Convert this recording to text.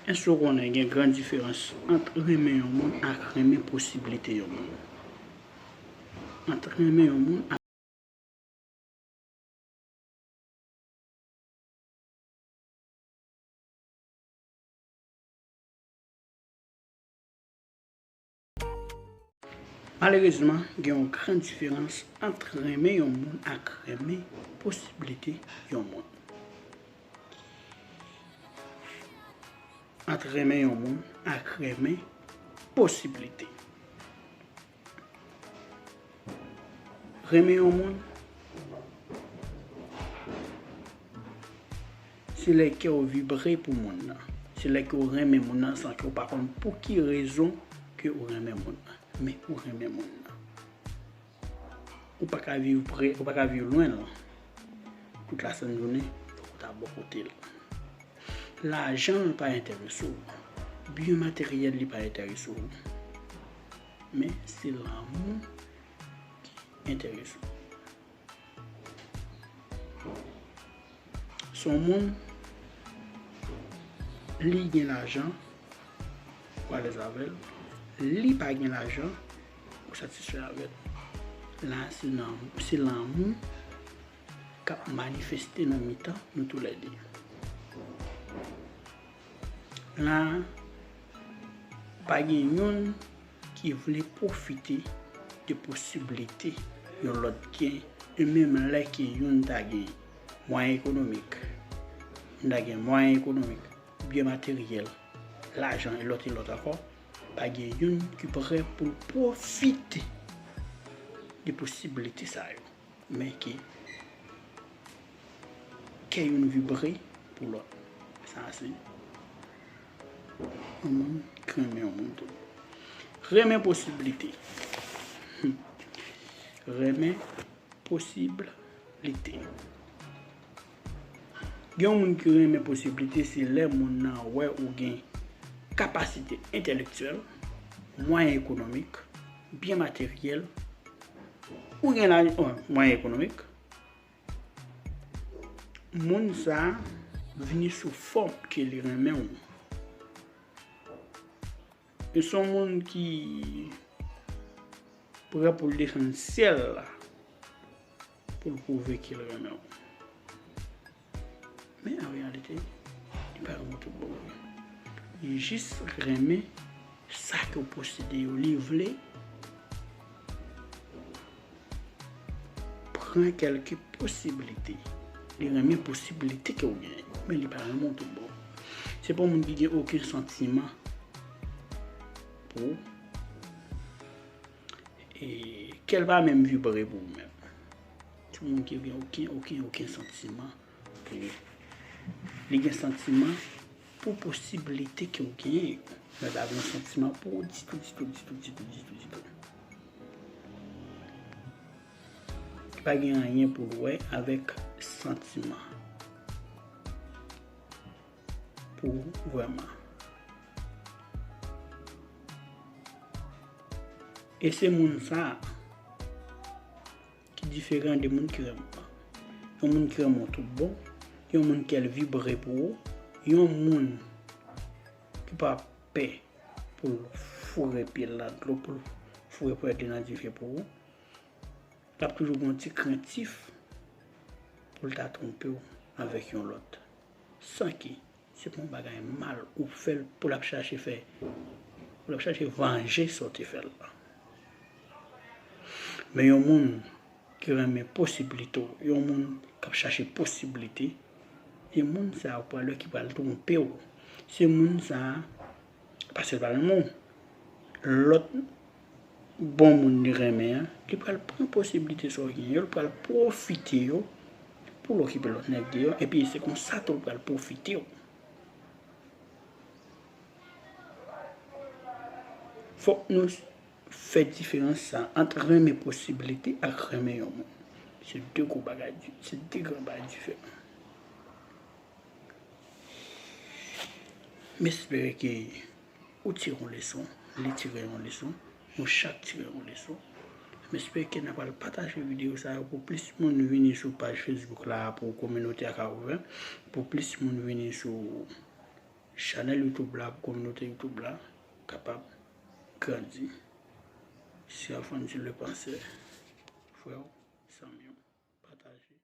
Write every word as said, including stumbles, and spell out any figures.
Èske w konnen gen gran diferans ant renmen yon moun ak renmen posiblite yon moun? Ant renmen yon moun ak Malerezman, gen yon gran diferans ant renmen yon moun ak renmen posiblite yon moun. Ant renmen yon moun ak renmen posiblite. Renmen yon moun, se lè kè w vibre pou moun nan. Se lè ke w renmen moun nan san ke w pa konn pou ki rezon ke w renmen moun nan. Men ou renmen moun nan. Ou pa ka viv pre, ou pa ka viv lwen l. Tout lasann jounen, fòk ou ta bò kote l. Lajan l pa enterese w. Byen materyèl li pa enterese w. Men se lanmou ki enterese w. Se yon moun, li gen lajan, ou alèz avè l. Li pa gen lajan, ou satisfè avè l. La, se nan, se lanmou k ap manifeste nan mitan nou toulède. La, pa gen youn ki vle pwofite de posiblite yon lòt gen, e menm lè ke youn ta gen mwayen ekonomik, youn ta gen mwayen ekonomik, byen materyèl, lajan e lòt e lòt ankò, pa gen youn ki prè pou l pwofite de posiblite sa yo. Men ke kè youn vibre pou lòt. Sa se yon moun ki renmen yon moun tou. Renmen posiblite. Renmen posiblite. Gen yon moun ki renmen posiblite, se lè moun nan wè ou gen kapasite entèlektyèl, mwayen ekonomik, byen materyèl, ou gen la, oh, mwayen ekonomik, moun sa a vini sou fòm ke li renmen w. E se yon moun ki prè pou l desann syèl la pou l pwouve ke l renmen w. Men an reyalite, li pa renmen w tout bon vre. Li jis renmen sa ke w posede yo. Li vle pran kèlke posiblite. Li renmen posiblite ke w genyen, men li pa renmen w tout bon. Se pa yon moun ki gen okenn santiman pou ou. E kè l pa menm vibre pou ou menm. Se yon moun ki gen okenn, okenn, okenn santiman pou ou. Li gen santiman pou posiblite ke w genyen yo. Men pa gen santiman pou ou ditou, ditou, ditou, ditou, ditou, ditou. Li pa gen anyen pou l wè avèk santiman pou ou vrèman. E se moun sa a ki diferan de moun ki renmen w. Yon moun ki renmen w tout bon, yon moun kè l vibre pou ou, yon moun ki pa pè pou l foure pye l nan dlo, pou l foure pwèt li nan dife pou ou. L ap toujou gen yon ti krentif pou l ta twonpe w avèk yon lòt. San ke se pa yon bagay mal ou fè l pou l ap chache fè, pou l ap chache vanje sa w te fè l la. Men yon moun ki renmen posiblite w, yon moun k ap chache posiblite, e moun sa a ou pral wè ki pral twonpe w. Se moun sa a, paske l pa renmen w. Lòt bon moun li renmen an, li pral pran posiblite sa w genyen yo, li pral pwofite yo pou l okipe lòt nèg deyò, epi se konsa tou l pral pwofite w. Fòk nou fè diferans sa ant renmen posiblite ak renmen yon moun. Se de gwo bagay di-, se de gran bagay diferan. M espere ke ou tire yon leson, li tire yon leson, nou chak tire yon leson. M espere ke n a pral pataje videyo sa yo pou plis moun vini sou paj Facebook la pou kominote a ka ouvè, pou plis moun vini sou chanèl YouTube la, pou kominote YouTube la kapab grandi. Se Alphonse le Penseur, frè w, zanmi w, pataje.